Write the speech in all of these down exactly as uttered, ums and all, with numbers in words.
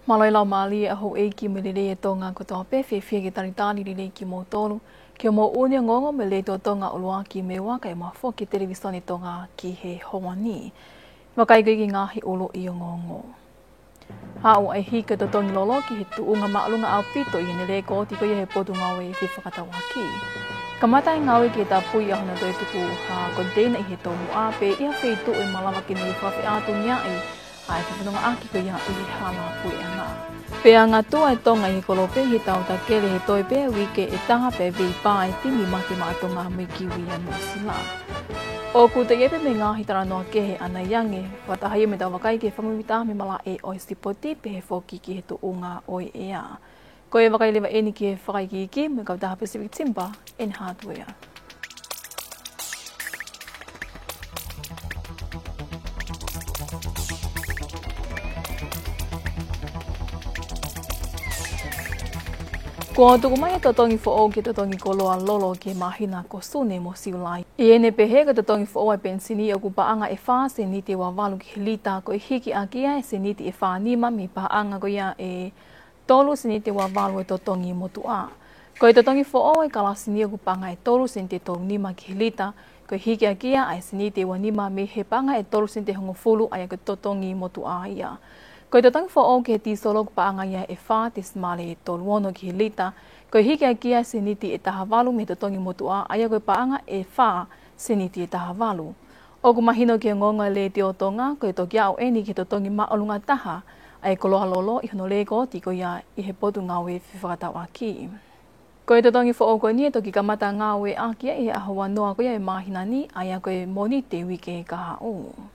Mālō e laumālie ʻa houʻeiki mo e lelei ʻa Tonga kotoa pē, fiefia ke talitali lelei kimoutolu ki hoʻomou ʻū ongoongo mei he Letiō Tonga ʻUluaki mo e Ua kae ʻumaʻā foki e Televisone Tonga ki he ʻaho ni. Vakai ko ia ki he ngaahi ʻuluʻi ongoongo. Haʻu ʻa e hiki ʻo e totongi lolo ki he tuʻunga māʻolunga ʻaupito ʻi heʻene lēkooti ko ia ʻe he Potungāue Fefakatauʻaki. Kamata e ngāue ke tapui ʻa hono toe tuku ha koniteina ʻi he toumuʻa pe ʻi ha feituʻu ʻe malava ke ne fakafeʻātungiaʻi ʻa e fefonongaʻaki ko ia ʻi he hala puleʻanga. Pea angatū ʻa e Tonga ʻi he kolope ʻi he tautakele he toe pē uike ʻe taha pea veipā e timi Mate Maʻa Tonga mo e Kiwi ʻa Nuʻusila. ʻOku toe ʻi ai pē mo e ngaahi talanoa kehe ʻanai ange, fakataha ia mo ʻetau vakai ki he fakamuimuitaha mo e malaʻe ʻo e sipoti pehē foki ki he tuʻunga ʻo e ʻea. Ko e vakai leva eni ki he fakaikiiki mo e kautaha Pacific Timber and Hardware. Kuo tuku mai e totongi foʻou ki he totongi koloa lolo ki he māhina ko Sune mo Siulai. ʻI heʻene pehē ko e totongi foʻou ʻa e penisini ʻoku paʻanga ʻe fā seniti ua valu ki he lita, ko e hiki ʻaki ia e seniti ʻe fā nima mei he paʻanga ko ia ʻe tolu seniti ua valu e totongi motuʻa. Ko e totongi foʻou ʻa e kalasini ʻoku paʻanga ʻe tolu seniti ʻe tolu nima ki he lita, ko e hiki ʻaki ia ʻa e seniti ʻe ua nima mei he paʻanga ʻe tolu seniti ʻe hongofulu ʻa ia ko e totongi motuʻa ia. Ko e totongi foʻou ki he tīsolo ʻoku paʻanga ia ʻe fā tesimale tolu ono ki he lita, ko e hiki ʻaki ia e seniti ʻe taha valu mei he totongi motuʻa ʻa ia ko e paʻanga ʻe fā seniti ʻe taha valu. ʻOku mahino ki he ongoongo ʻa e Letiō Tonga, ko e toki aʻu eni ki he totongi māʻolunga taha ʻa e koloa lolo ʻi hono lēkooti ko ia ʻi he Potungāue Fefakatauʻaki. Ko e totongi foʻou ko eni ʻe toki kamata ngāueʻaki ia ʻi he ʻaho ua noa ko ia ʻo e māhina ni, ʻa ia ko e Mōnite uike kahaʻu.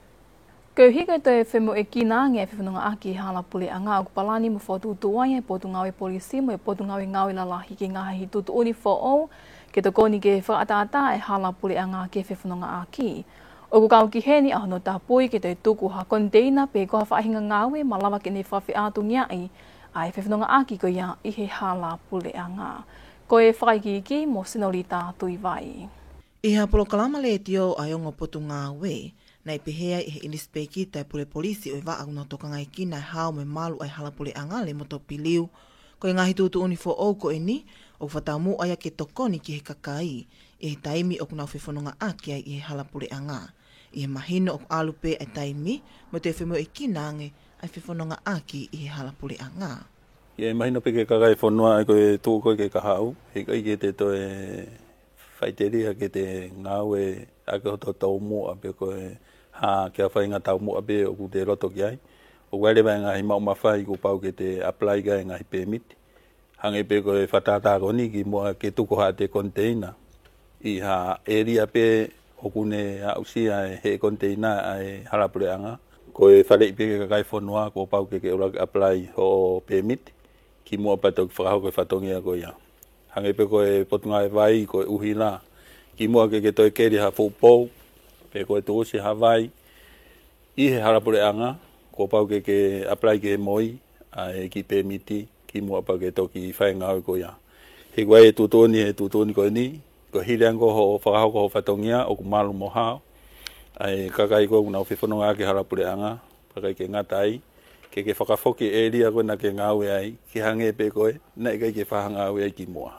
Koeʻuhi ko e toe femoʻuekina ange e fefonongaʻaki hala puleʻanga, ʻoku palani mo fokotuʻutuʻu ai e Potungāue Polisi mo e Potungāue Ngāue Lalahi ki he ngaahi tuʻutuʻuni foʻou ke tokoni ke fakaʻataʻatā e hala puleʻanga ke fefonongaʻaki. ʻOku kau ki heni ʻa hono tapui ke toe tuku ha koniteina pe ko ha faʻahinga ngāue ʻe malava ke ne fakafeʻātungiaʻi ʻa e fefonongaʻaki ko ia ʻi he hala puleʻanga. Ko e fakaikiiki mo Senolita Tuivai. ʻI ha polokalama letiō ʻa e ongo potungāue, naʻe pehē ai ʻe he ʻinisipēkita ʻo e pule polisi ʻo e vaʻa ʻoku nau tokangaekina e hao mo e malu ʻa e hala puleʻanga Lemoto Piliu, ko e ngaahi tuʻutuʻuni foʻou ko eni ʻoku fakataumuʻa ia ke tokoni ki he kakai ʻi he taimi ʻoku nau fefonongaʻaki ai ʻi he hala puleʻanga, ʻi he mahino ʻoku ʻalu pē ʻa e taimi mo e toe femoʻuekina ange ʻa e fefonongaʻaki ʻi he hala puleʻanga. ʻI he mahino pē ki he kakai e fonua ʻa ia ko e tuʻu ko ē ki he kahaʻu, heʻikai ke te toe faʻiteliha ke te ngāueʻaki hoto taumuʻa pe ko e hā, ke ha faʻahinga taumuʻa pē ʻoku te loto ki ai. ʻOku ʻi ai leva e ngaahi maʻu mafai kuo pau ke te apply ki ai e ngaahi pēmiti. Hangē pē ko e fakatātā ko eni kimuʻa ke tuku haʻate koniteina ʻi ha ʻēlia pē ʻoku ne aʻusia ʻe he koniteina ʻa e hala puleʻanga. Ko e faleʻi pē ki he kakai e fonua kuo pau ke ke ʻuluaki apply hoʻo pēmiti kimuʻa pea toki fakahoko e fatongia ko ia. Hangē pē ko e Potungāue Vai, ko e ʻuhila, kimuʻa ke ke toe keli ha fuʻu pou pe ko e tuʻusi ha vai ʻi he hala puleʻanga, kuo pau ke ke apply ki he MOI ʻa e kiʻi pēmiti kimuʻa pea ke toki fai e ngāue ko ia. He ʻoku ʻi ai e tuʻutuʻuni, he tuʻutuʻuni ko eni, ko e hili ange ko ē hoʻo fakahoko hoʻo fatongia ʻoku malu mo hao ʻa e kakai ko ē ʻoku nau fefonongaʻaki e hala puleʻanga, pea ʻikai ke ngata ai, ke ke fakafoki e ʻēlia ko ē naʻa ke ngāue ai ke hangē pē ko ē naʻe ʻikai ke fai ha ngāue ai kimuʻa.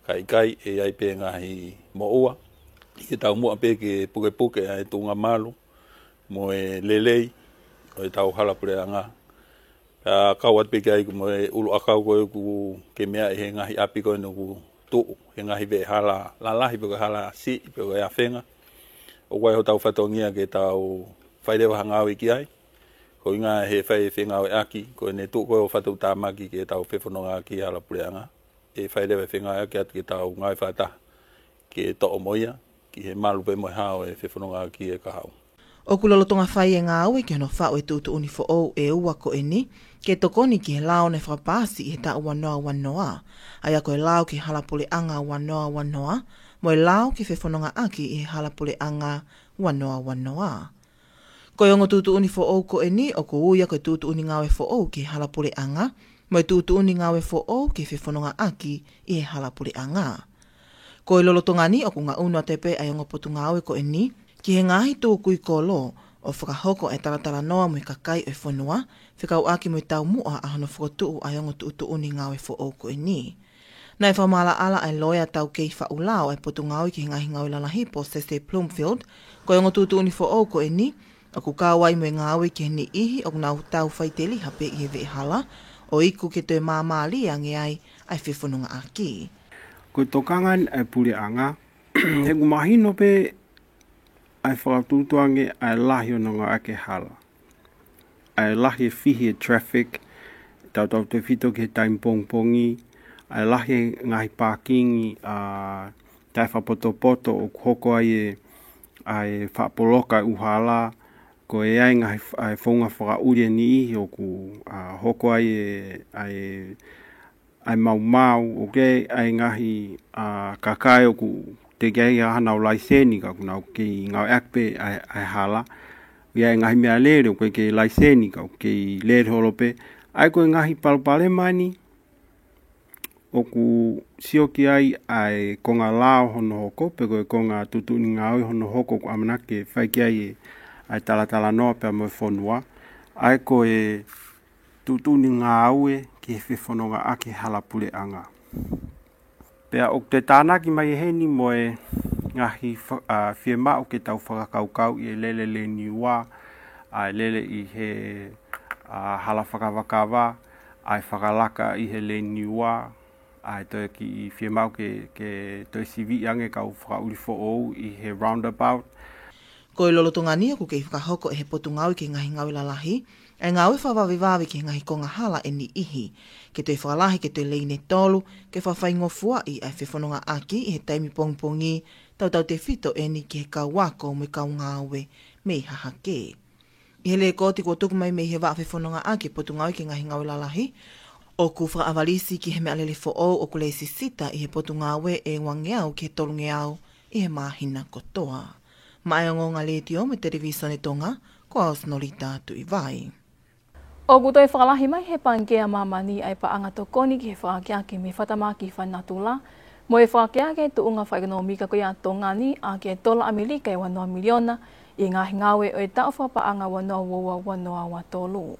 Ka ʻikai, ʻe ʻi ai pē ngaahi moʻua ʻi he taumuʻa pē ke pukepuke ʻa e tuʻunga malu mo e lelei ʻo ʻetau hala puleʻanga. Pea kau atu pē ki ai mo e ʻuluʻakau ko ē ʻoku ke meaʻi he ngaahi ʻapi ko ē ʻoku tuʻu he ngaahi veʻe hala lalahi pe ko e hala siʻi pe ko e afenga. ʻOku ʻi ai hotau fatongia ke tau fai leva ha ngāue ki ai. Ko e ʻuhinga he fai e fengāueʻaki, ko ʻene tuʻu ko ē ʻo fakatuʻutāmaki ke tau fefonongaʻaki e hala puleʻanga, ʻe fai leva e fengāueʻaki atu ke tau ngāue fakataha ke toʻo mo ia ki he malu pea mo e hao e fefonongaʻaki e kahaʻu. ʻOku lolotonga fai e ngāue ki hono faʻu e tuʻutuʻuni foʻou ʻe ua ko eni ke tokoni ki he lao naʻe fakapaasi ʻi he taʻu ua noa ua noa, ʻa ia ko e lao ki he hala puleʻanga ua noa ua noa, mo e lao ki he fefonongaʻaki ʻi he hala puleʻanga ua noa ua noa. Ko e ongo tuʻutuʻuni foʻou ko eni ʻoku ui ia ko e tuʻutuʻuni ngāue foʻou ki he hala puleʻanga, mo e tuʻutuʻuni ngāue foʻou ki he fefonongaʻaki ʻi he hala puleʻanga. Ko e lolotonga ni ʻoku ngaʻunu atu pē ʻa e ongo potungāue ko eni ki he ngaahi tukui kolo ʻo fakahoko e talatalanoa mo e kakai ʻo e fonua, fekauʻaki mo e taumuʻa ʻa hono fokotuʻu ʻa e ongo tuʻutuʻuni ngāue foʻou ko eni. Naʻe fakamaʻalaʻala ʻa e loea taukei faʻu lao ʻa e Potungāue ki he Ngaahi Ngāue Lalahi, Posese Bloomfield, ko e ongo tuʻutuʻuni foʻou ko eni ʻoku kau ai mo e ngāue ki he niʻihi ʻoku nau tau faiteliha pē ʻi he veʻehala, ʻo iku ke toe māmālie ange ai ʻa e fefonongaʻaki. Ko e tokanga ʻa e puleʻanga, he ʻoku mahino pē ʻa e fakatuʻutuʻu ange ʻa e lahi ʻo e ngāueʻaki e hala, ʻa e lahi e fihi e traffic, tautautefito ki he taimi pongipongi, ʻa e lahi e ngaahi pākingi ʻa e taʻefakapotopoto ʻoku hoko ai e, ʻa e fakapoloka e ʻū hala, ko e ʻi ai e ngaahi f-, ʻa e founga fakaʻuli ʻe niʻihi ʻoku, ʻa, hoko ai e, ʻa e ʻa e maumau, ʻoku ʻi ai e ngaahi, ʻa, kakai ʻoku teʻeki ai ke ʻi ai hanau laiseni ka ʻoku nau kei ngāueʻaki pē ʻa e, ʻa e hala. ʻI ai e ngaahi meʻalele ʻoku ʻikai ke laiseni ka ʻoku kei lele holo pē. ʻA ia ko e ngaahi palopalema eni ʻoku sio ki ai ʻa e konga lao hono hoko, pe ko e konga tuʻutuʻuni ngāue hono hoko ʻoku ʻamanaki ke fai ki ai e, ʻa e talatalanoa pea mo e fonua. ʻA ia ko e tuʻutuʻuni ngāue ki he fefonongaʻaki e hala puleʻanga. Pea ʻoku toe tānaki mai ʻe heni mo e ngaahi fa-, ʻa, fiemaʻu ke tau fakakaukauʻi e lele Leni Ua, ʻa e lele ʻi he, ʻa, hala fakavakava, ʻa e fakalaka ʻi he Leni Ua, ʻa e toe kiʻi fiemaʻu ke, ke toe siviʻi ange kau fakaʻuli foʻou ʻi he roundabout. Ko e lolotonga ni ʻoku kei fakahoko ʻe he Potungāue ki he Ngaahi Ngāue Lalahi ʻa e ngāue fakavavevave ki he ngaahi konga hala ʻe niʻihi, ke toe fakalahi ke toe leini ʻe tolu, ke fakafaingofuaʻi ʻa e fefonongaʻaki ʻi he taimi pongipongi, tautautefito eni ki he kau ako mo e kau ngāue mei Hahake. ʻI he lēkooti kuo tuku mai mei he Vaʻa Fefonongaʻaki e Potungāue ki he Ngaahi Ngāue Lalahi, ʻoku fakaʻavalisi ki he meʻalele foʻou ʻoku lēsisita ʻi he Potungāue ʻe uangeau ki he tolungeau ʻi he māhina kotoa. Maʻá e Ongoongo Letiō mo e Televisone Tonga, ko au Sinolita Tuʻivai. ʻOku toe fakalahi mai ʻe he Pangikē ʻa Māmani ʻa e paʻanga tokoni ki he fakaakeake mei he fakatamaki fakanatula, mo e fakaakeake e tuʻunga fakaʻekonōmika ko ia ʻa Tonga ni ʻaki e tola ʻAmelika ʻe ua noa miliona, ʻi he ngaahi ngāue ʻo e taʻu fakapaʻanga ua noa ua ua ua noa ua tolu.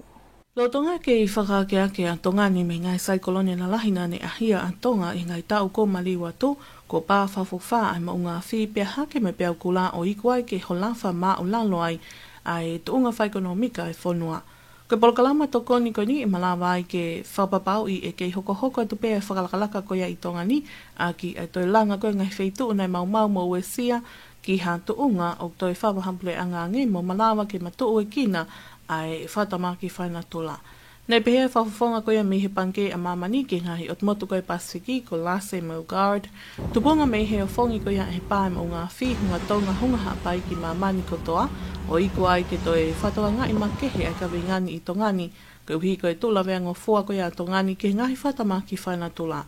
Lolotonga e kei fakaakeake ʻa Tonga ni mei he ngaahi saikolone lalahi naʻá ne ʻahia ʻa Tonga ʻi he ngaahi taʻu kuo maliu atu, kuo pā fakafuofua ʻa e moʻunga afi pea hake mo e peau kula ʻo iku ai ke holofa māʻulalo ai ʻa e tuʻunga fakaʻekonōmika e fonua. Ko e polokalama tokoni ko eni ʻe malava ai ke fakapapauʻi ʻe kei hokohoko atu pē e fakalakalaka ko ia ʻi Tonga ni, ʻaki ʻa e toe langa ko ia e ngaahi feituʻu naʻe maumau mo uesia ki ha tuʻunga ʻoku toe fakavahaʻapuleʻanga ange mo malava ke matuʻuekina ʻa e fakatamaki fakanatula. Naʻe pehē ʻe he fakafofonga ko ia mei he Pangikē ʻa Māmani ki he ngaahi ʻotu motu ko ia Pasifiki, ko Lasse Megaard, tupunga mei he ofongi ko ia ʻe he pā e moʻunga afi, hunga Tonga, hunga Haʻapai ki Māmani kotoa, ʻo iku ai ke toe fakatokangaʻi makehe ʻa e kaveinga ni ʻi Tonga ni, koeʻuhi ko e tuʻu laveangofua ko ia ʻa Tonga ni ki he ngaahi fakatamaki fakanatula.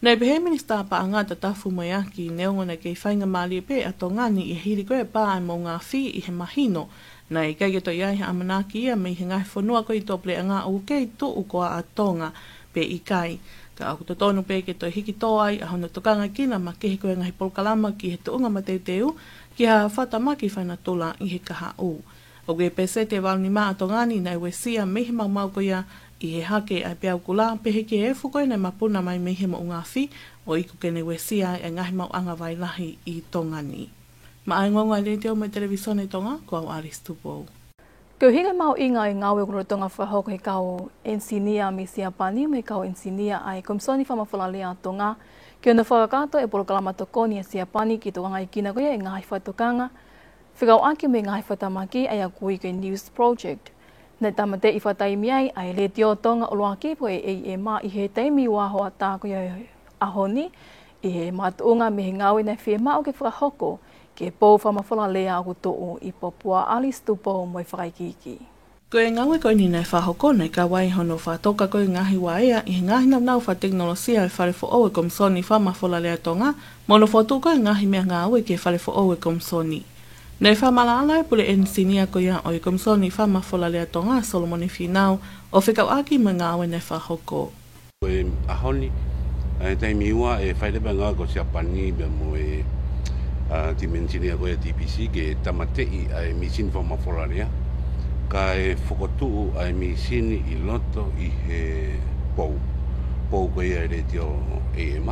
Naʻe pehē ʻe he Minisitā Paʻanga, Tatafu Moeaki, neongo naʻe kei faingamālie pē ʻa Tonga ni ʻi he hili ko ia e pā e moʻunga afi ʻi he mahino, naʻe ʻikai ke toe ʻi ai ha ʻamanaki ia mei he ngaahi fonua ko ia ʻi tuʻapuleʻanga ʻoku kei tuʻu koā ʻa Tonga pe ʻikai. Ka ʻoku totonu pē ke toe hiki tō ai ʻa hono tokangaʻi makehe ko ia e ngaahi polokalama ki he tuʻunga mateuteu ki ha fakatamaki fakanatula ʻi he kahaʻu. ʻOku ʻi he pēseti ʻe valu nima ʻa Tonga ni naʻe uesia mei he maumau ko ia ʻi he hake ʻa e peau kula, pehē ki he efu ko ia naʻe mapuna mai mei he moʻunga afi, ʻo iku ke ne uesia ai e ngaahi maʻuʻanga vai lahi ʻi Tonga ni. Maʻá e Ongoongo Letiō mo e Televisone Tonga, ko au Alice Tupou. Koeʻuhi ko e mahuʻinga e ngāue ʻoku lolotonga fakahoko ʻe he kau ʻenisinia mei Siapani mo e kau ʻenisinia ʻa e Komisoni Fakamafolalea ʻa Tonga, ki hono fakakakato e polokalama tokoni ʻa Siapani ki he tokangaʻi ko ia e ngaahi fakatokanga fekauʻaki mo e ngaahi fakatamaki, ʻa ia ʻoku ui ko e NEWS Project. Naʻe tāmateʻi fakataimi ai ʻa e Letiō Tonga ʻUluaki pe ko e A M ʻi he taimi ua hoʻatā ko ia e ʻaho ni, ʻi he makatuʻunga mei he ngāue naʻe fiemaʻu ke fakahoko ki he pou fakamafolalea ʻoku tuʻu ʻi Popua. Alice Tupou mo e fakaikiiki. Ko e ngāue ko eni naʻe fakahoko naʻe kau ai hono fakatoka ko ia e ngaahi uaea ʻi he ngaahi nāunau fakatekinolosia ʻa e fale foʻou ʻo e Komisoni Fakamafolalea ʻa Tonga, mo hono fokotuʻu ko ia e ngaahi meʻangāue ki he fale foʻou ʻo e Komisoni. Naʻe fakamaʻalaʻala e pule ʻenisinia ko ia ʻo e Komisoni Fakamafolalea ʻa Tonga, Solomone Finau, ʻo fekauʻaki mo e ngāue naʻe fakahoko. Ko e ʻaho ni, ʻa e taimi ua ʻe fai leva e ngāue ko Siapani pea mo e, ʻa, timi ʻenisinia ko ia ʻa e T P C ke tāmateʻi ʻa e mīsini fakamafolalea. Kae fokotuʻu ʻa e mīsini ʻi loto ʻi he pou. Pou ko ia ʻa e letiō A M,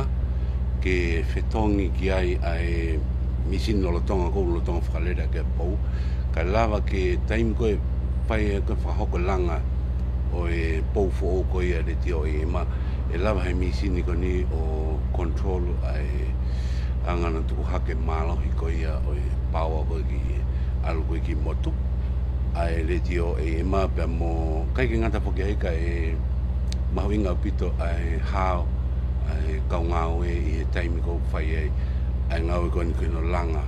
ke fetongi ki ai ʻa e mīsini lolotonga, ko e lolotonga fakalele ʻaki e pou. Kae lava ke taimi ko ē fai ai ko ē fakahoko e langa ʻo e pou foʻou ko ia ʻa e letiō A M, ʻe lava he mīsini ko eni ʻo control ʻa e anga hono tuku hake mālohi ko ia ʻo e power ko ē ki ʻalu ko ē ki motu ʻa e letiō A M, pea mo, ʻikai ke ngata foki ai, kae mahuʻinga ʻaupito ʻa e hao ʻa e kau ngāue ʻi he taimi ko ē ʻoku fai ai ʻa e ngāue ko eni ko hono langa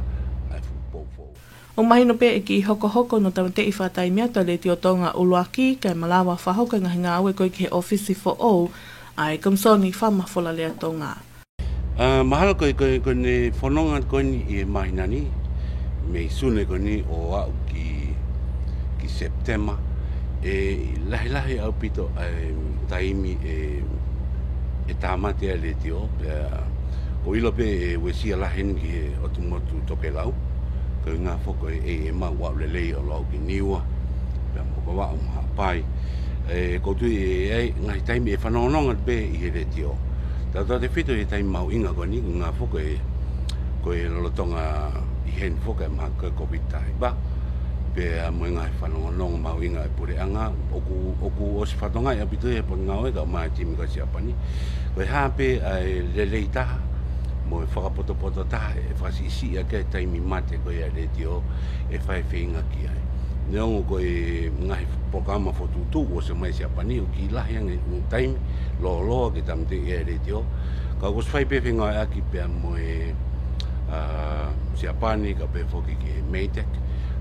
ʻa e fuʻu pou foʻou. ʻOku mahino pē ʻe kiʻi hokohoko hono tāmateʻi fakataimi atu ʻa e Letiō Tonga ʻUluaki, kae malava fakahoko e ngaahi ngāue ko ē ki he ʻōfisi foʻou ʻa e Komisoni Fakamafola Lea Tonga. ʻA, mahalo ko e, ko e, ko ʻene fononga ko eni ʻi he māhina ni, mei Sune ko eni ʻo aʻu ki, ki Sepitema, ʻe lahilahi ʻaupito ʻa e taimi ʻe, ʻe tāmate ai e letiō, pea ʻoku ʻilo pē ʻe uesia lahi eni ki he ʻotu motu tokelau, ko e ʻuhinga foki ko e A M ʻoku aʻu lelei ʻo aʻu ki Niua, pea mo Vavaʻu mo Haʻapai. ʻE, ʻoku ou tui ʻe ʻi ai e ngaahi taimi ʻe fanongonongo pē ʻi he letiō. Tautautefito ʻi he taimi mahuʻinga ko eni, ko e ʻuhinga foki ko e, ko e lolotonga ʻi heni foki ʻa e mahaki ko ē Covid taha hiva, pea mo e ngaahi fanongonongo mahuʻinga ʻa e puleʻanga, ʻoku, ʻoku ʻosi fakatokangaʻi ʻaupito ʻe he potungāue kae ʻumaʻā e timi ko ē ʻa Siapani, ko e hā pē ʻa e lelei taha mo e fakapotopoto taha ʻe fakasiʻisiʻi ʻaki e taimi mate ko ia e letiō, ʻe fai e feinga ki ai. Neongo ko e ngaahi polokalama fokotuʻutuʻu ʻoku ʻosi ʻomai ʻe Siapani, ʻoku kiʻi lahi ange e taimi, lōloa ke tāmateʻi e letiō. Ka ʻoku ʻosi fai pē fengāueʻaki pea mo e, ʻa, Siapani, kae pehē foki ki he MEIDECC,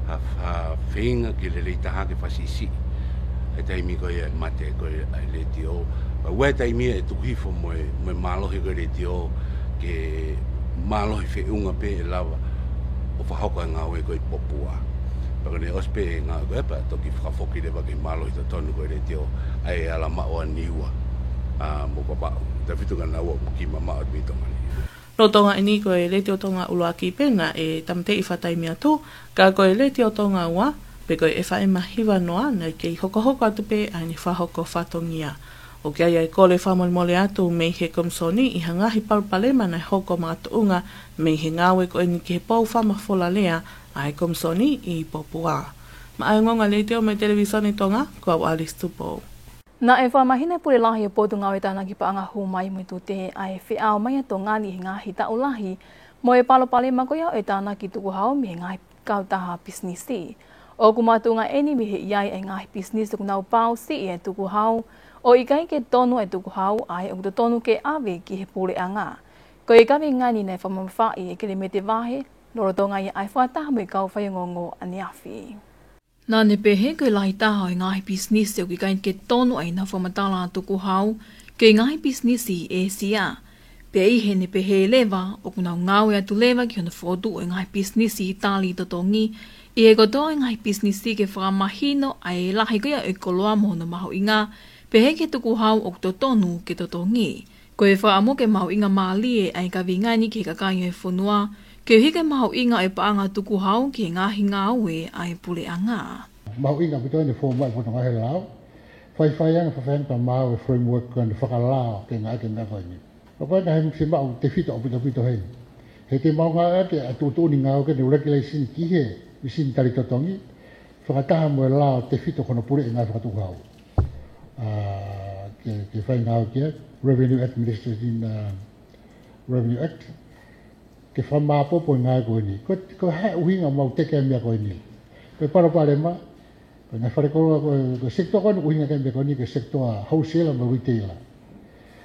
ha, ha feinga ke lelei taha ke fakasiʻisiʻi e taimi ko ia e mate ko ia ʻa e letiō. Pea ʻoku ʻi ai e taimi ʻe tuku hifo mo e, mo e mālohi ko ia e letiō, ke mālohi feʻunga pē ʻe lava ʻo fakahoko e ngāue ko ia ʻi Popua. Pea ko ʻene ʻosi pē e ngāue ko ia pea toki fakafoki leva ki he mālohi totonu ko ia e letiō ʻa e ala maʻu ʻa Niua, ʻa, mo Vavaʻu. Tautefito kia naua ʻoku kiʻi mamaʻo atu mei Tonga ni. Lolotonga eni ko e Letiō Tonga ʻUluaki pē naʻe tāmateʻi fakataimi atu, ka ko e Letiō Tonga Ua, pe ko e F M hiva noa, naʻe kei hokohoko atu pē ʻa ʻene fakahoko fatongia. ʻOku ʻi ai ʻa e kole fakamolemole atu mei he Komisoni ʻi ha ngaahi palopalema naʻe hoko makatuʻunga mei he ngāue ko eni ki he pou fakamafola lea ʻa e Komisoni ʻi Popua. Maʻá e ongoongo ʻa e Letiō mo e Televīsone Tonga, ko au Alice Tupou. Naʻe fakamahino ʻe he Pule Lahi ʻo e Potungāue Tānaki Paʻanga Hū Mai mo e Tute ʻa e feʻao mai ʻa Tonga ni he ngaahi taʻu lahi mo e palopalema ko ia ʻo e tānaki tukuhau mei he ngaahi kautaha pisinisi. ʻOku makatuʻunga eni mei he ʻi ai e ngaahi pisinisi ʻoku nau pau siʻi e tukuhau, ʻo ʻikai ke tonu e tukuhau ʻa ia ʻoku totonu ke ʻave ki he puleʻanga. Ko e kaveinga ni naʻe fakamamafaʻi ʻe Kelemete Vahe, lolotonga ia ʻa e fakataha mo e kau faiongoongo ʻaneafi. Naʻá ne pehē ko e lahi taha ʻo e ngaahi pisinisi ʻoku ʻikai ke tonu ʻa ʻenau fakamatala tukuhau ki he ngaahi pisinisi ʻi ʻĒsia. Pea ʻi heʻene pehē leva, ʻoku nau ngāue atu leva ki hono fokotuʻu e ngaahi pisinisi tali totongi ʻi he kotoa e ngaahi pisinisi ke fakamahino ʻa e lahi ko ia ʻo e koloa mo hono mahuʻinga, pehē ki he tukuhau ʻoku totonu ke totongi. Ko e fakaʻamu ke mahuʻingamālie ʻa e kaveinga ni ki he kakai ʻo e fonua, koeʻuhi ko e mahuʻinga ʻo e paʻanga tukuhau ki he ngaahi ngāue ʻa e puleʻanga. Mahuʻinga ʻaupito ʻene fokotuʻu mai e Potungāue he lao, faifai ange, faifai ange pea maʻu e framework ko eni fakalao ke ngāueʻaki e meʻa ko eni. ʻOku ʻi ai e ngaahi meʻa fiemaʻu tefito ʻaupito ʻaupito heni. He te mau ngāueʻaki ʻa e tuʻutuʻuni ngāue ko eni, regulation ki he mīsini tali totongi, fakataha mo e lao tefito ko hono puleʻi e ngāue fakatukuhau. ʻA, ke, ke fai e ngāue ki he Revenue Administration, ʻa, Revenue Act, ke fakamāʻopoʻopo e ngāue ko eni. Ko, ko e hā e ʻuhinga ʻoku mau teke ai e meʻa ko eni? Ko e palopalema, ko e ngaahi fale koloa ko, ko e sector ko eni ʻoku ʻuhinga ki ai e meʻa ko eni, ko e sector wholesale mo retailer.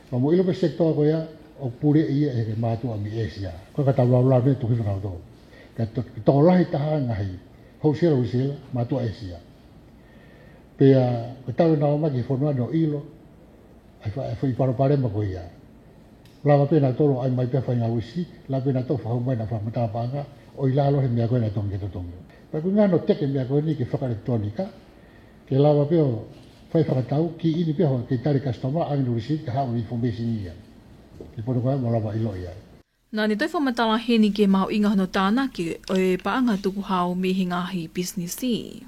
Pea mou ʻilo pē e sector ko ia ʻoku puleʻi ia ʻe he mātuʻa mei ʻĒsia. Ko e ka tau laulau ni tuku hifo nautolu. Ka to-, tokolahi taha e ngaahi wholesale, retailer, mātuʻa ʻĒsia. Pea ko e talu ʻenau ō mai ki he fonua ni ʻo ʻilo ʻa e fa-, ʻa e foʻi palopalema ko ia. Lava pē nautolu ʻo ʻai mai pē ha faʻahinga lisi, lava pē nautolu ʻo fakahū mai ʻenau fakamatala paʻanga, ʻo ʻi lalo he meʻa ko ē naʻe tonu ke totongi. Pea ko e ʻuhinga hono teke e meʻa ko eni ke fakaʻelekitulōnika, ke lava pē ʻo fai fakatau, kī ʻeni pē hoʻo kei tali e customer, ʻoange hono lisi, kae haʻu e information ia ki he Potungāue mo lava ʻiloʻi ai. Naʻá ne toe fakamatala heni ki he mahuʻinga hono tānaki ʻo e paʻanga tukuhau mei he ngaahi pisinisi.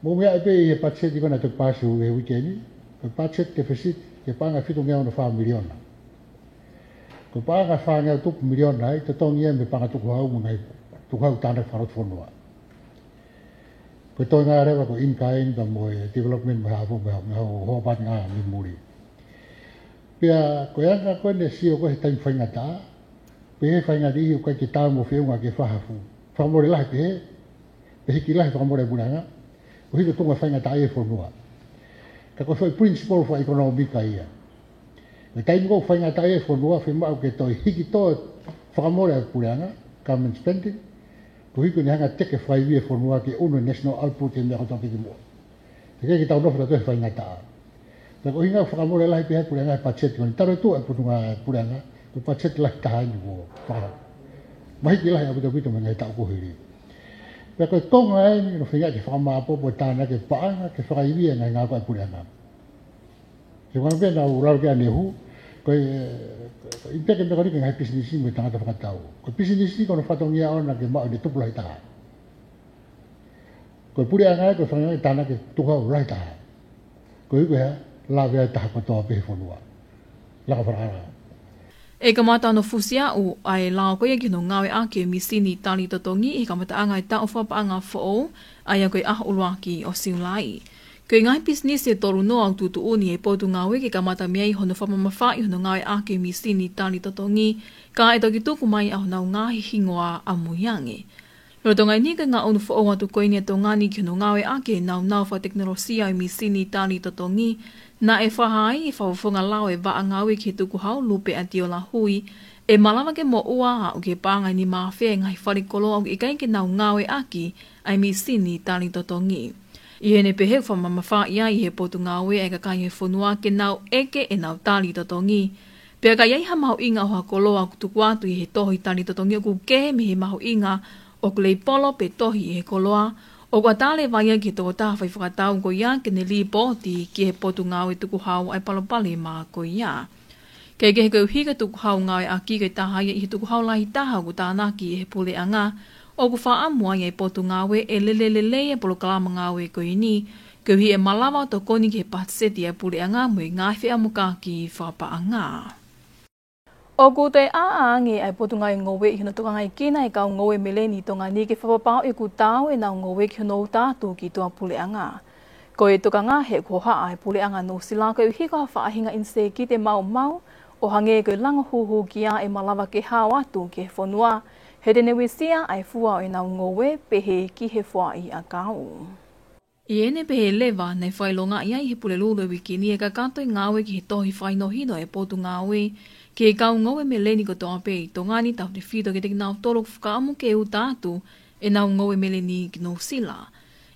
Mou meaʻi pē ʻi he patiseti ko ē naʻe toki paasi he uike ni, ko e patiseti deficit ki he paʻanga fitungeau ono fā miliona. Ko e paʻanga fāngeau tupu miliona ai, totongi ia mei he paʻanga tukuhau mo e ngaahi tukuhau tānaki fakalotofonua. Ko e toenga leva ko e in-kind pea mo e development mo e hā fua mo e hā, mo e hā fua, hā fua pē ngaahi mimuli. Pea ko e anga ko ē naʻe sio ko ē he taimi faingataʻa, pehē ʻe he faʻahinga niʻihi ʻoku ʻikai ke taau mo e feʻunga ke fai ha fuʻu fakamole lahi pehē, pe hiki lahi e fakamole ʻa e puleʻanga, koeʻuhi ko e tuʻunga faingataʻaʻia e fonua. Ka ko e foʻi principle fakaʻekonōmika ia. Ko e taimi ʻoku faingataʻaʻia e fonua, fiemaʻu ke toe hiki tō e fakamole ʻa e puleʻanga, government spending, koeʻuhi ko ʻene hanga ʻo teke fakaivia e fonua ke ʻunu e national output ʻi he meʻa kotoa pē ki muʻa. He ʻikai ke tau nofo tautolu he faingataʻa. Pea ko e ʻuhinga e fakamole lahi pehē ʻa e puleʻanga he patiseti ko eni, talu e tuʻu ʻa e potungāue ʻa e puleʻanga, ko e patiseti lahi taha eni kuo fakahoko. Mahiki lahi ʻaupito ʻaupito mei he ngaahi taʻu kuo hili. Pea ko e konga eni hono feinga ke fakamāʻopoʻopo e tānaki e paʻanga ke fakaivia e ngaahi ngāue ʻa e puleʻanga. He ʻoku hangē pē naʻa ku lave ki ai ʻanenai, ko e, ko e ʻikai ke meʻa ko eni ki he ngaahi pisinisi mo e tangata fakatau. Ko e pisinisi ko hono fatongia ʻoʻona ke maʻu ʻene tupu lahi taha. Ko e puleʻanga ia ko e feinga ke tānaki e tukuhau lahi taha. Koeʻuhi ko e hā? Lavea e taha kotoa pē he fonua. Laka falala. ʻE kamata hono fusi ʻa e lao ko ia ki hono ngāueʻaki e mīsini tali totongi ʻi he kamataʻanga e taʻu fakapaʻanga foʻou, ʻa ia ko e ʻaho ʻuluaki ʻo Siulai. Ko e ngaahi pisinisi ʻe tolu noa ʻoku tuʻutuʻuni ʻe he Potungāue ke kamata mei ai hono fakamamafaʻi hono ngāueʻaki e mīsini tali totongi, ka ʻe toki tuku mai ʻa honau ngaahi hingoa ʻamui ange. Lolotonga eni ko e ngaʻunu foʻou atu ko eni ʻa Tonga ni ki hono ngāueʻaki e nāunau fakatekinolosia e mīsini tali totongi, naʻe fakahā ai ʻe he Fakafofonga Lao e Vaʻa Ngāue ki he Tukuhau, Lupe ʻAtiola Hui, ʻe malava ke moʻua aʻu ki he paʻanga ʻe nima afe e ngaahi fale koloa ʻoku ʻikai ke nau ngāueʻaki ʻa e mīsini tali totongi. ʻI heʻene pehē ʻoku fakamamafaʻi ai ʻe he Potungāue ʻa e kakai ʻo e fonua ke nau ʻeke ʻenau tali totongi. Pea ka ʻi ai ha mahuʻinga ʻo ha koloa ʻoku tuku atu ʻi he tohi tali totongi ʻoku kehe mei he mahuʻinga ʻoku leipolo pe tohi ʻi he koloa, ʻoku ʻatā leva ia ki he tokotaha fai fakatau ko ia ke ne lipooti ki he Potungāue Tukuhau ʻa e palopalema ko ia. Kaekehe, koeʻuhi ko e tukuhau ngāueʻaki ko e taha ia ʻi he tukuhau lahi taha ʻoku tānaki ʻe he puleʻanga, ʻoku fakaʻamu ai ʻa e Potungāue ʻe lele lelei e polokalama ngāue ko eni, koeʻuhi ʻe malava ʻo tokoni ki he patiseti ʻa e puleʻanga mo e ngaahi feʻamokaki fakapaʻanga. ʻOku toe ʻā ange ʻa e Potungāue Ngoue ʻi hono tokangaekina e kau ngoue meleni ʻi Tonga ni ke fakapapauʻi ʻoku taau ʻenau ngoue ki hono uta atu ki tuʻapuleʻanga. Ko e tokanga he ʻoku hohaʻa e puleʻanga Nuʻusila koeʻuhi ko ha faʻahinga ʻiniseikite maumau, ʻo hangē ko e lango hūhūkia, ʻe malava ke hao atu ki he fonua, he te ne uesia ʻa e fua ʻo ʻenau ngoue, pehē ki he fuaʻiʻakau. ʻI heʻene pehē leva, naʻe fakaʻilongaʻi ai ʻe he Pulelulu ʻo e Uike ni e kakato e ngāue ki he tohi fakahinohino ʻa e Potungāue ki he kau ngoue meleni kotoa pē ʻi Tonga ni, tautefito kiate kinautolu ʻoku fakaʻamu ke uta atu ʻenau ngoue meleni ki Nuʻusila.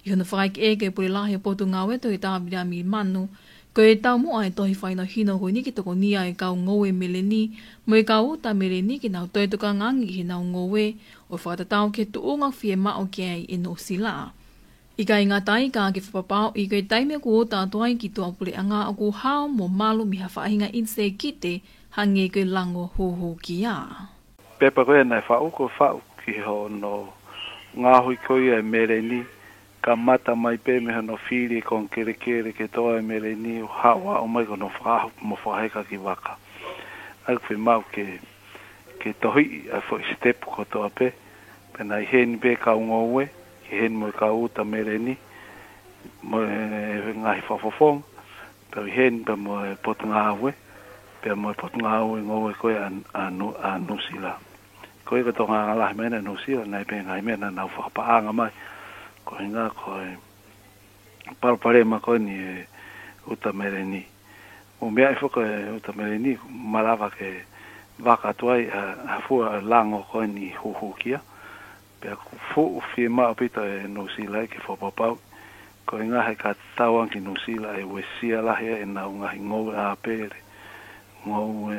ʻI hono fakaʻekeʻeke ʻe he Pule Lahi ʻo e Potungāue, Toketā Viliami Manu, ko e taumuʻa e tohi fakahinohino ko eni ke tokonia e kau ngoue meleni mo e kau uta meleni ke nau toe tokangaʻi ʻenau ngoue, ʻo fakatatau ki he tuʻunga ʻoku fiemaʻu ki ai ʻe Nuʻusila. ʻIkai ngata ai, ka ke fakapapauʻi ko e taimi ʻoku uta atu ai ki tuʻapuleʻanga ʻoku hao mo malu mei ha faʻahinga ʻiniseikite hangē ko e lango hūhūkia. Pepa ko ē naʻe faʻu, ko e faʻu ki hono ngaohi ko ia e meleni, kamata mai pē mei hono fili e konga kelekele ke toʻo e meleni ʻo haʻu ʻo aʻu mai ki hono fakaahu mo fakaheka ki vaka. ʻA ia ʻoku fiemaʻu ke, ke tohiʻi ʻa e foʻi sitepu kotoa pē, pea naʻe ʻi heni pē kau ngoue, ʻi heni mo e kau uta meleni, mo e ngaahi fakafofonga, pea ʻi heni pea mo e Potungāue, pea mo e Potungāue Ngoue ko ē ʻa, ʻa Nu-, ʻa Nuʻusila. Ko ia ko e tokangaʻi lahi mai ʻa Nuʻusila, naʻe pē ngaahi meʻa naʻa nau fakapaʻanga mai, ko e ʻuhinga ko e palopalema ko eni e uta meleni. Mou meaʻi foki e uta meleni, malava ke vaka atu ai ʻa, ʻa e fua ʻo e lango ko eni hūhūkia. Pea ʻoku fuʻu fiemaʻu ʻaupito ʻe Nuʻusila ke fakapapauʻi ko e ʻuhinga he ka tau ange ki Nuʻusila ʻe uesia lahi ai ʻenau ngaahi ngoue ʻāpele, ngoue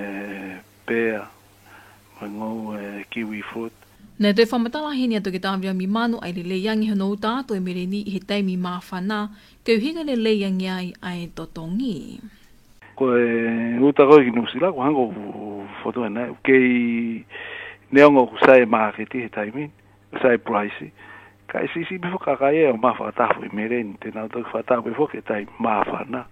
pea, mo e ngoue kiwi fruit. Naʻe toe fakamatala heni ʻa Toketā Viliami Manu ʻa e lelei ange hono uta atu e meleni ʻi he taimi māfana, koeʻuhi ko e lelei ange ai ʻa e totongi. Ko e uta ko ē ki Nuʻusila, ʻoku hangē ʻoku fotu ʻanenai, ʻoku kei, neongo ʻoku sai e māketi he taimi ni, sai e price, Kae siʻisiʻi pē foki kakai ʻoku ō mai fakataha foʻi meleni, te nau toki fakataha pē foki e tai māfana.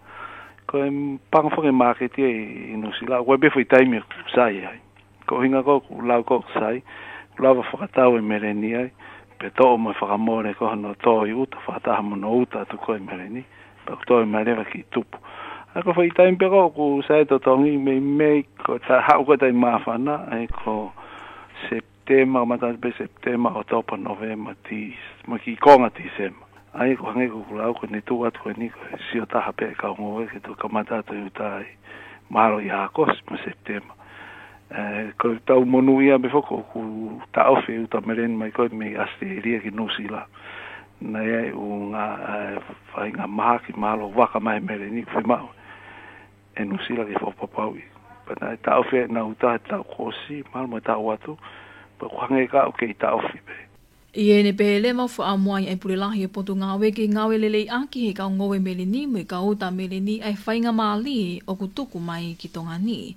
Ko e pango foki e māketi ʻi Nuʻusila, ko e pē foʻi taimi ʻoku sai ai. Ko e ʻuhinga ko ē ʻoku lau ko ē ʻoku sai, ʻoku lava fakatau e meleni ai, pea toʻo mo e fakamole ko ē hono tō ʻi ʻuta, fakataha mo hono ʻuta atu ko ē meleni, pea ʻoku toe mai leva ki tupu. ʻA ia ko e foʻi taimi pē ko ē ʻoku sai totongi meimei ko e ta-, haʻu ko ē tai māfana, ʻa ia ko Sepitema, kamata pē Sepitema, ʻOkatopa, Nōvema, Tīs-, mo e kiʻi konga Tīsema. ʻA ia ko e hangē ko ʻeku lau ko eni, tuʻu atu ko eni ko e sio taha pē e kau ngoue ke toki kamata atu e ʻuta ʻi mahalo ʻi ʻAokosi mo Sepitema. ʻE, ko e tau monūʻia pē foki ʻoku taʻofi e ʻuta meleni mai ko ē mei ʻAositelēlia ki Nuʻusila. Naʻe ʻi ai e ʻū ngaahi, ʻe, faʻahinga mahaki mahalo vaka mai meleni, fiemaʻu ʻe Nuʻusila ke fakapapauʻi. Pea naʻe taʻofi ʻenau ʻuta he taʻu kuo ʻosi, mahalo mo e taʻu atu, pea ʻoku hangē ka ʻoku kei taʻofi pē. ʻI heʻene pehē leva, fakaʻamu ai ʻa e Pule Lahi ʻo e Potungāue ke ngāue leleiʻaki he kau ngoue meleni mo e kau ʻuta meleni ʻa e faingamālie ʻoku tuku mai ki Tonga ni.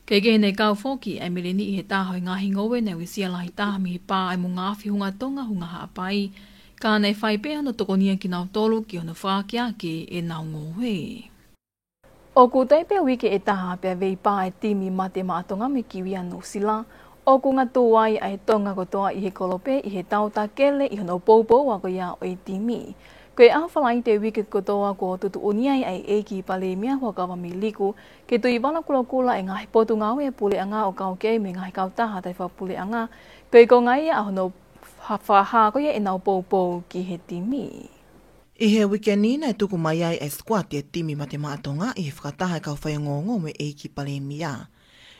Kae kehe naʻe kau foki ʻa e meleni ʻi he taha ʻo e ngaahi ngoue naʻe uesia lahi taha mei he pā ʻa e Moʻungaafi Hunga Tonga, Hunga Haʻapai, ka naʻe fai pē hono tokonia kinautolu ki hono fakaakeake ʻenau ngoue. ʻOku toe pē uike ʻe taha pea veipā e timi Mate Maʻa Tonga mo e Kiwi ʻa Nuʻusila, ʻoku ngatū ai ʻa e Tonga kotoa ʻi he kolope ʻi he tautakele ʻi hono poupou ko ia ʻo e timi. Ko e ʻaho Falaite uike kotoa kuo tuʻutuʻuni ai ʻa e ʻEiki Palēmia Huʻakavameiliku ke tuʻi vala kulokula e ngaahi potungāue ʻa e puleʻanga ʻo kau ki ai mo e ngaahi kautaha taʻefakapuleʻanga, ko e konga ia ʻa hono ha-, fakahā ko ia ʻenau poupou ki he timi. ʻI he uike ni naʻe tuku mai ai e sikuati e timi Mate Maʻa Tonga ʻi he fakataha e kau faiongoongo mo e ʻEiki Palēmia.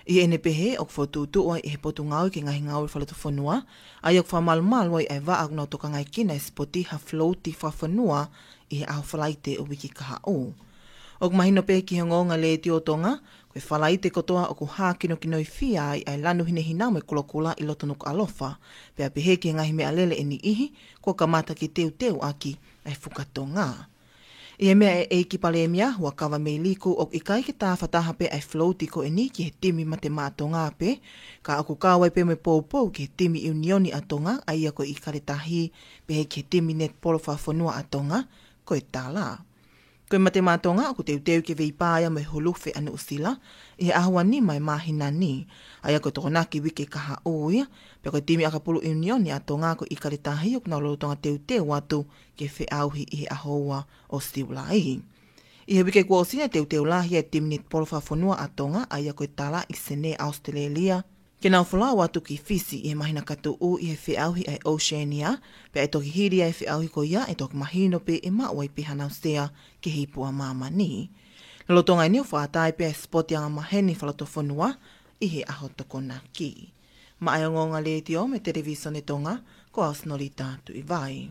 ʻI heʻene pehē ʻoku fokotuʻutuʻu ai ʻe he Potungāue ki he Ngaahi Ngāue Fakalotofonua, ʻa ia ʻoku fakamalumalu ai ʻa e vaʻa ʻoku nau tokangaekina e sipoti ha float fakafonua ʻi he ʻaho Falaite ʻo e uike kahaʻu. ʻOku mahino pē ki he Ongoongo Letiō Tonga, ko e Falaite kotoa ʻoku hā kinokinoifia ai ʻa e lanu hinehina mo e kulokula ʻi loto Nukuʻalofa, pea pehē ki he ngaahi meʻalele ʻe niʻihi, kuo kamata ke teuteuʻaki ʻa e fuka Tonga. ʻI he meʻa ʻa e ʻEiki Palēmia Huʻakavameiliku, ʻoku ʻikai ke tāfataha pē ʻa e float ko eni ki he timi Mate Maʻa Tonga pē, ka ʻoku kau ai pē mo e poupou ki he timi ʻiunioni ʻa Tonga, ʻa ia ko e ʻIkale Tahi, pehē ki he timi netipolo fakafonua ʻa Tonga, ko e Tala. Ko e Mate Maʻa Tonga ʻoku teuteu ke veipā ia mo e Hulufe ʻa Nuʻusila ʻi he ʻaho ua nima ʻo e māhina ni, ʻa ia ko e Tokonaki uike kahaʻu ia, pea ko e timi ʻakapulu ʻiunioni ʻa Tonga ko e ʻIkale Tahi ʻoku nau lolotonga teuteu atu ke feʻauhi ʻi he ʻaho ua ʻo Siulai. ʻI he uike kuo ʻosi naʻe teuteu lahi e timi netipolo fakafonua ʻa Tonga, ʻa ia ko e Tala, ʻi Senē, ʻAositelēlia, ke nau folau atu ki Fisi ʻi he māhina ka tuʻu ʻi he feʻauhi ʻa e Oceania, pea ʻe toki hili ʻa e feʻauhi ko ia ʻe toki mahino pē ʻe maʻu ai pē haʻanau sea ki he ipu ʻa māmani. Lolotonga eni ʻoku fakaʻatā ai pē ʻa e sipoti angamaheni fakalotofonua ʻi he ʻaho Tokonaki. Maʻa e Ongoongo Letiō mo e Televīsone Tonga, ko au Sinolita Tuʻivai.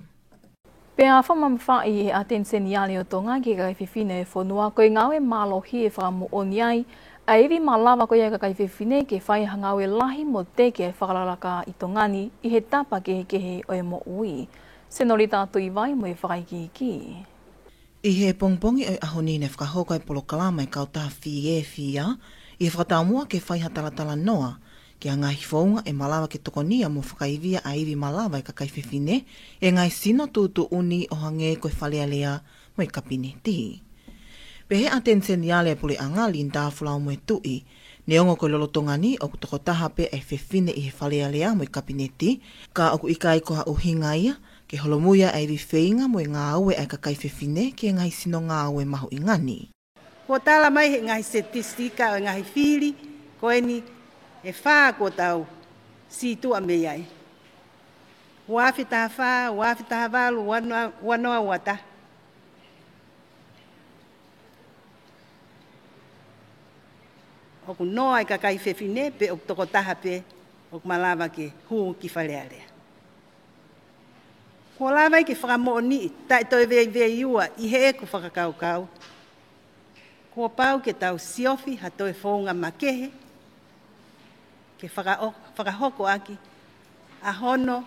Pea fakamamafaʻi ʻe he ʻAteni Seniale ʻo Tonga ki he kakai fefine ʻo e fonua ko e ngāue mālohi ʻe fakamoʻoni ai ʻa e ivi malava ko ia ʻa e kakai fefine ke fai ha ngāue lahi mo teke ʻa e fakalakalaka ʻi Tonga ni ʻi he tapa kehekehe ʻo e moʻui. Senolita Tuʻivai mo e fakaikiiki. ʻI he pongipongi ʻo e ʻaho ni naʻe fakahoko ai e polokalama ʻa e kautaha Fie Fia ʻi he fakataumuʻa ke fai ha talatalanoa ki ha ngaahi founga ʻe malava ke tokonia mo fakaivia ʻa e ivi malava ʻa e kakai fefine ʻi he ngaahi sino tuʻutuʻuni ʻo hangē ko e Fale Alea mo e Kapineti. Pehē ʻe he ʻAteni Seniale ʻo e Puleʻanga, Linda Folau Moetuʻi, neongo ko e lolotonga ni ʻoku tokotaha pē ʻa e fefine ʻi he Fale Alea mo e Kapineti, ka ʻoku ʻikai ko ha ʻuhinga ia ke holomui ai ʻa e ivi feinga mo e ngāue ʻa e kakai fefine ki he ngaahi sino ngāue mahuʻinga ni. Kuo tala mai ʻe he ngaahi sitetisetika ʻo e ngaahi fili ko eni ʻe fā kuo tau sītuʻa mei ai. Ua afe taha fā, ua afe taha valu, ua noa, ua noa ua taha. ʻOku noa e kakai fefine pe ʻoku tokotaha pē ʻoku malava ke hū ki Fale Alea. Kuo lava ai ke fakamoʻoniʻi taʻe toe veiveiua ʻi heʻeku fakakaukau. Kuo pau ke tau siofi ha toe founga makehe ke faka-, fakahoko ʻaki ʻa hono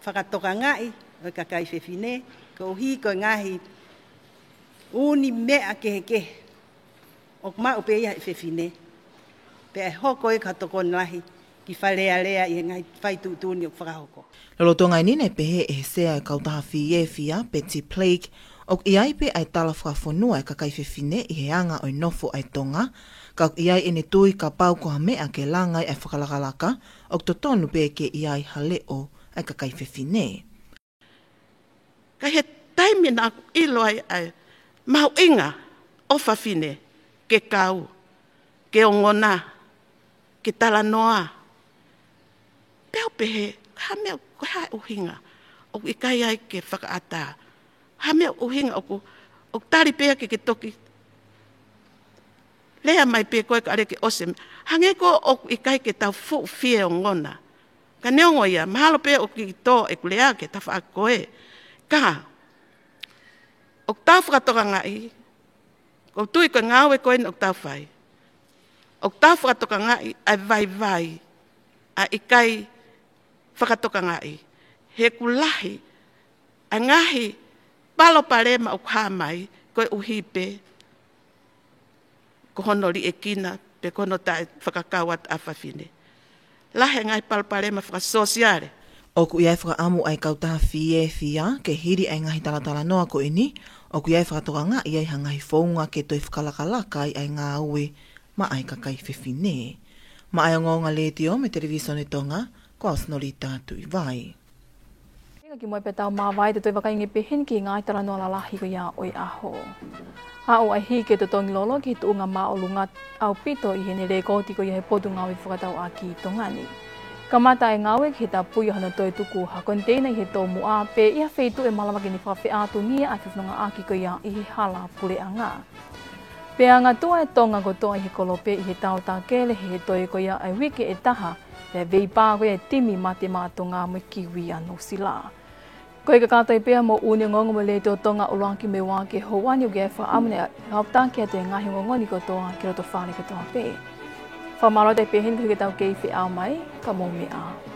fakatokangaʻi ʻo e kakai fefine, koeʻuhi ko e ngaahi ʻū meʻa kehekehe ʻoku maʻu pē ia ʻe he fefine, pea ʻe hoko ia ko ha tokoni lahi ʻi falealea ʻi he ngaahi fai tuʻutuʻuni ʻoku fakahoko. Lolotonga eni naʻe pehē ʻe he sea ʻo e kautaha Fiefia, Betty Blake, ʻoku ʻi ai pē ʻa e tala fakafonua ʻa e kakai fefine ʻi he anga ʻo e nofo ʻa e Tonga, ka ʻoku ʻi ai ʻene tui kapau ko ha meʻa ke langa ai ʻa e fakalakalaka, ʻoku totonu pē ke ʻi ai ha leʻo ʻa e kakai fefine. Ka ʻi he taimi naʻa ku ʻilo ai ʻa e mahuʻinga ʻo fafine ke kau, ke ongona, ke talanoa. Pea u pehē, ha meʻa, ko e hā e ʻuhinga ʻoku ʻikai ai ke fakaʻatā? Ha meʻa ʻuhinga ʻoku, ʻoku tali pē ia ke ke toki lea mai pē koe ka ʻalu ke ʻosi. Hangē ko ē ʻoku ʻikai ke tau fuʻu fie ongona. Ka neongo ia, mahalo pē ʻoku kiʻi tō ʻeku lea ki he tafaʻaki ko ē. Ka, ʻoku tau fakatokangaʻi, ʻoku ou tui ko e ngāue ko eni ʻoku tau fai, ʻoku tau fakatokangaʻi ʻa e vaivai ʻa e ʻikai fakatokangaʻi. He ʻoku lahi ʻa e ngaahi palopalema ʻoku hā mai koeʻuhi pē ko hono liʻekina pe ko hono taʻefakakau atu ʻa fafine. Lahi e ngaahi palopalema fakasōsiale. ʻOku ʻi ai e fakaʻamu ʻa e kautaha Fiefia ke hili ʻa e ngaahi talatalanoa ko eni, ʻoku ʻi ai e fakatokangaʻi ai ha ngaahi founga ke toe fakalakalaka ai ʻa e ngāue maʻa e kakai fefine. Maʻa e Ongoongo Letiō mo e Televisone Tonga, ko au Sinolita Tuʻivai. Hangē ko ia, kimuʻa pea tau māvae, te u toe vakai angē pē heni ki he ngaahi talanoa lalahi ko ia ʻo e ʻaho. Aʻu ʻa e hiki e totongi lolo ki he tuʻunga māʻolunga ʻaupito ʻi heʻene lēkooti ko ia ʻe he Potungāue Fefakatauʻaki Tonga ni. Kamata e ngāue ki he tapui ʻo hano toe tuku ha koniteina ʻi he tomuʻa pē ʻi ha feituʻu ʻe malava ke ne fakafeʻātungia ʻa e fefonongaʻaki ko ia ʻi he hala puleʻanga. Pea anga tuʻa e Tonga kotoa ʻi he kolope ʻi he tao takele he toe ko ia ʻa e uike ʻe taha, pea veipā ko ia e timi Mate Maʻa Tonga mo e Kiwi ʻa Nuʻusila. Ko e kakato ia pea mo e ʻUnioni Ongoongo mo e Letiō Tonga ʻuluaki mo e ua ki he houa ni, ʻoku ʻi ai e fakaʻamu naʻe hautaki atu e ngaahi ongoongo ni kotoa ki loto fale kotoa pē. Fakamālō atu pē heni koeʻuhi ko ʻetau kei feʻao mai, ka mou meʻa